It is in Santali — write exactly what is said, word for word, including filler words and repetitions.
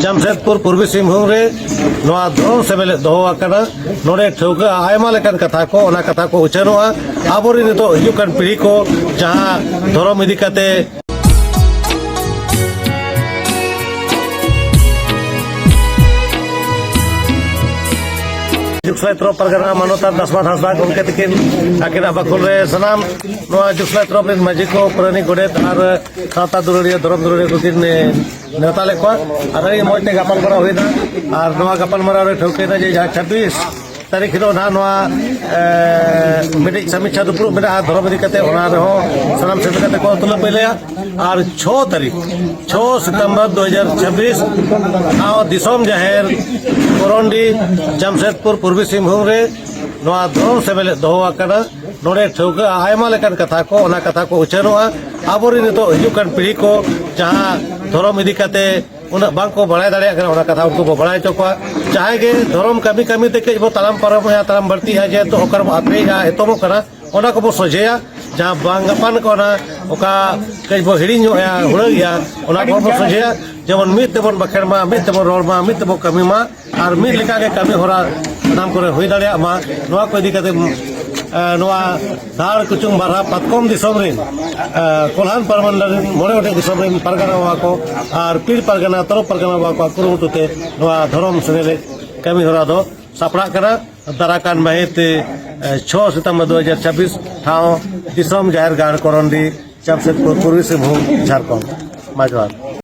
ᱡᱟᱢᱥᱮᱫᱽᱯᱩᱨ ᱯᱩᱨᱵᱤ ᱥᱤᱝᱵᱷᱩᱢ ᱨᱮ ᱱᱚᱣᱟ ᱫᱷᱚᱨᱚᱢ ᱥᱮᱢᱞᱮᱫ ᱫᱚᱦᱚ ᱟᱠᱟᱱᱟ᱾ ᱱᱚᱰᱮ ᱴᱷᱟᱹᱣᱠᱟᱹ ᱟᱭᱢᱟ ᱞᱮᱠᱟᱱ ᱠᱟᱛᱷᱟ ᱠᱚ, ᱚᱱᱟ ᱠᱟᱛᱷᱟ ᱠᱚ ᱩᱪᱷᱟᱹᱱᱚᱜᱼᱟ᱾ ᱟᱵᱚᱨᱮᱱ ᱱᱤᱛᱚᱜ ᱦᱤᱡᱩᱜ ᱠᱟᱱ ᱯᱤᱲᱦᱤ ᱠᱚ ᱡᱟᱦᱟᱸ ᱫᱷᱚᱨᱚᱢ ᱤᱫᱤ ᱠᱟᱛᱮ ᱡᱩᱜᱽᱥᱟᱭ ᱛᱚᱨᱚᱯ ᱯᱟᱨᱜᱟᱱᱟ ᱢᱟᱱᱚᱛᱟᱱ ᱫᱟᱥᱢᱟᱱ ᱦᱟᱸᱥᱫᱟ ᱜᱚᱢᱠᱮ ᱛᱟᱹᱠᱤᱱ, ᱟᱹᱠᱤᱱᱟᱜ ᱵᱟᱠᱷᱳᱞ ᱨᱮ ᱥᱟᱱᱟᱢ ᱱᱚᱣᱟ ᱡᱩᱜᱽᱥᱟᱭ ᱛᱚᱨᱚᱯ ᱨᱮᱱ ᱢᱟᱹᱡᱷᱤ ᱠᱚ, ᱯᱟᱨᱟᱱᱤᱠ, ᱜᱚᱰᱮᱛ ᱟᱨ ᱥᱟᱶᱛᱟ ᱫᱩᱞᱟᱹᱲᱤᱭᱟᱹ, ᱫᱷᱚᱨᱚᱢ ᱫᱩᱞᱟᱹᱲᱤᱭᱟᱹ ᱠᱚᱠᱤᱱ ᱱᱮᱣᱛᱟ ᱞᱮᱫ ᱠᱚᱣᱟ᱾ ᱟᱨ ᱟᱹᱰᱤ ᱢᱚᱡᱽ ᱛᱮ ᱜᱟᱯᱟᱞᱢᱟᱨᱟᱣ ᱦᱩᱭᱱᱟ᱾ ᱟᱨ ᱱᱚᱣᱟ ᱜᱟᱯᱟᱞᱢᱟᱨᱟᱣ ᱨᱮ ᱴᱷᱟᱹᱣᱠᱟᱹᱭᱮᱱᱟ ᱡᱮ ᱡᱟᱦᱟᱸ ᱪᱷᱟᱵᱵᱤᱥ ᱛᱟᱹᱨᱤᱠᱷ ᱦᱤᱞᱳᱜ ᱱᱟᱦᱟᱜ ᱱᱚᱣᱟ, ᱮ, ᱢᱤᱫᱴᱤᱡ ᱥᱟᱢᱤᱠᱠᱷᱟ ᱫᱩᱯᱲᱩᱵ ᱢᱮᱱᱟᱜᱼᱟ ᱫᱷᱚᱨᱚᱢ ᱤᱫᱤ ᱠᱟᱛᱮ, ᱚᱱᱟ ᱨᱮᱦᱚᱸ ᱥᱟᱱᱟᱢ ᱥᱮᱴᱮᱨ ᱠᱟᱛᱮ ᱠᱚ ᱛᱩᱞᱟᱹ ᱯᱟᱹᱭᱞᱟᱹᱭᱟ᱾ ᱟᱨ ᱪᱷᱚ ᱛᱟᱹᱨᱤᱠᱷ, ᱪᱷᱚ ᱥᱤᱛᱚᱢᱵᱚᱨ ᱫᱩ ᱦᱟᱡᱟᱨ ᱪᱷᱟᱵᱵᱤᱥ, ᱴᱷᱟᱶ ᱫᱤᱥᱚᱢ ᱡᱟᱦᱮᱨ, ᱠᱚᱨᱚᱱᱰᱤ, ᱡᱟᱢᱥᱮᱫᱽᱯᱩᱨ ᱯᱩᱨᱵᱤ ᱥᱤᱝᱵᱷᱩᱢ ᱨᱮ ᱱᱚᱣᱟ ᱫᱷᱚᱨᱚᱢ ᱥᱮᱢᱞᱮᱫ ᱫᱚᱦᱚ ᱟᱠᱟᱱᱟ᱾ ᱱᱚᱰᱮ ᱴᱷᱟᱹᱣᱠᱟᱹ ᱟᱭᱢᱟ ᱞᱮᱠᱟᱱ ᱠᱟᱛᱷᱟ ᱠᱚ, ᱚᱱᱟ ᱠᱟᱛᱷᱟ ᱠᱚ ᱩᱪᱷᱟᱹᱱᱚᱜᱼᱟ᱾ ᱟᱵᱚᱨᱮᱱ ᱱᱤᱛᱚᱜ ᱦᱤᱡᱩᱜ ᱠᱟᱱ ᱯᱤᱲᱦᱤ ᱠᱚ ᱡᱟᱦᱟᱸ ᱫᱷᱚᱨᱚᱢ ᱤᱫᱤ ᱠᱟᱛᱮ ᱩᱱᱟᱹᱜ ᱵᱟᱝ ᱠᱚ ᱵᱟᱲᱟᱭ ᱫᱟᱲᱮᱭᱟᱜ ᱠᱟᱱᱟ, ᱚᱱᱟ ᱠᱟᱛᱷᱟ ᱩᱱᱠᱩ ᱵᱚ ᱵᱟᱲᱟᱭ ᱦᱚᱪᱚ ᱠᱚᱣᱟ᱾ ᱡᱟᱦᱟᱸᱭ ᱜᱮ ᱫᱷᱚᱨᱚᱢ ᱠᱟᱹᱢᱤ ᱠᱟᱹᱢᱤ ᱛᱮ ᱠᱟᱹᱡ ᱵᱚ ᱛᱟᱲᱟᱢ ᱯᱟᱨᱚᱢᱮᱜᱼᱟ, ᱛᱟᱲᱟᱢ ᱵᱟᱹᱲᱛᱤᱜᱼᱟ, ᱡᱮ ᱱᱤᱛᱚᱜ ᱚᱠᱟ ᱨᱮᱵᱚ ᱟᱯᱮᱜᱼᱟ, ᱮᱛᱚᱢᱚᱜ ᱠᱟᱱᱟ, ᱚᱱᱟ ᱠᱚᱵᱚ ᱥᱚᱡᱷᱮᱭᱟ᱾ ᱡᱟᱦᱟᱸ ᱵᱟᱝ ᱜᱟᱯᱟᱱ ᱠᱚ, ᱚᱱᱟ ᱚᱠᱟ ᱠᱟᱹᱡ ᱵᱚ ᱦᱤᱲᱤᱧ ᱧᱚᱜᱼᱟ, ᱦᱩᱲᱟᱹᱜᱮᱜᱼᱟ, ᱚᱱᱟ ᱠᱚᱦᱚᱸ ᱵᱚ ᱥᱚᱡᱷᱮᱭᱟ᱾ ᱡᱮᱢᱚᱱ ᱢᱤᱫ ᱛᱮᱵᱚᱱ ᱵᱟᱠᱷᱮᱲ ᱢᱟ, ᱢᱤᱫ ᱛᱮᱵᱚᱱ ᱨᱚᱲ ᱢᱟ, ᱢᱤᱫ ᱛᱮᱵᱚᱱ ᱠᱟᱹᱢᱤ ᱢᱟ, ᱟᱨ ᱢᱤᱫ ᱞᱮᱠᱟᱜᱮ ᱠᱟᱹᱢᱤ ᱦᱚᱨᱟ ᱥᱟᱱᱟᱢ ᱠᱚᱨᱮ ᱦᱩᱭ ᱫᱟᱲᱮᱭᱟᱜ ᱢᱟ, ᱱᱚᱣᱟ ᱠᱚ ᱤᱫᱤ ᱠᱟᱛᱮ, ᱮ, ᱱᱚᱣᱟ ᱫᱷᱟᱲ ᱠᱩᱪᱩᱝ ᱵᱟᱨᱦᱟ ᱯᱟᱛᱠᱚᱢ ᱫᱤᱥᱚᱢ ᱨᱮᱱ, ᱮ, ᱠᱚᱞᱦᱟᱱ ᱯᱟᱨᱢᱟᱱᱰᱟ ᱨᱮᱱ ᱢᱚᱬᱮ ᱜᱚᱴᱮᱡ ᱫᱤᱥᱚᱢ ᱨᱮᱱ ᱯᱟᱨᱜᱟᱱᱟ ᱵᱟᱵᱟ ᱠᱚ ᱟᱨ ᱯᱤᱲ ᱯᱟᱨᱜᱟᱱᱟ, ᱛᱚᱨᱚᱯ ᱯᱟᱨᱜᱟᱱᱟ ᱵᱟᱵᱟ ᱠᱚᱣᱟᱜ ᱠᱩᱨᱩᱢᱩᱴᱩ ᱛᱮ ᱱᱚᱣᱟ ᱫᱷᱚᱨᱚᱢ ᱥᱮᱢᱞᱮᱫ ᱠᱟᱹᱢᱤ ᱦᱚᱨᱟ ᱫᱚ ᱥᱟᱯᱲᱟᱜ ᱠᱟᱱᱟ᱾ ᱫᱟᱨᱟ ᱠᱟᱱ ᱢᱟᱹᱦᱤᱛ, ᱮ, ᱪᱷᱚ ᱥᱤᱛᱚᱢᱵᱚᱨ ᱫᱩ ᱦᱟᱡᱟᱨ ᱪᱷᱟᱵᱵᱤᱥ, ᱴᱷᱟᱶ ᱫᱤᱥᱚᱢ ᱡᱟᱦᱮᱨ ᱜᱟᱲ, ᱠᱚᱨᱚᱱᱰᱤ, ᱡᱟᱢᱥᱮᱫᱽᱯᱩᱨ, ᱯᱩᱨᱵᱤ ᱥᱤᱝᱵᱷᱩᱢ, ᱡᱷᱟᱲᱠᱷᱚᱸᱰ᱾ ᱢᱟ ᱡᱚᱦᱟᱨ᱾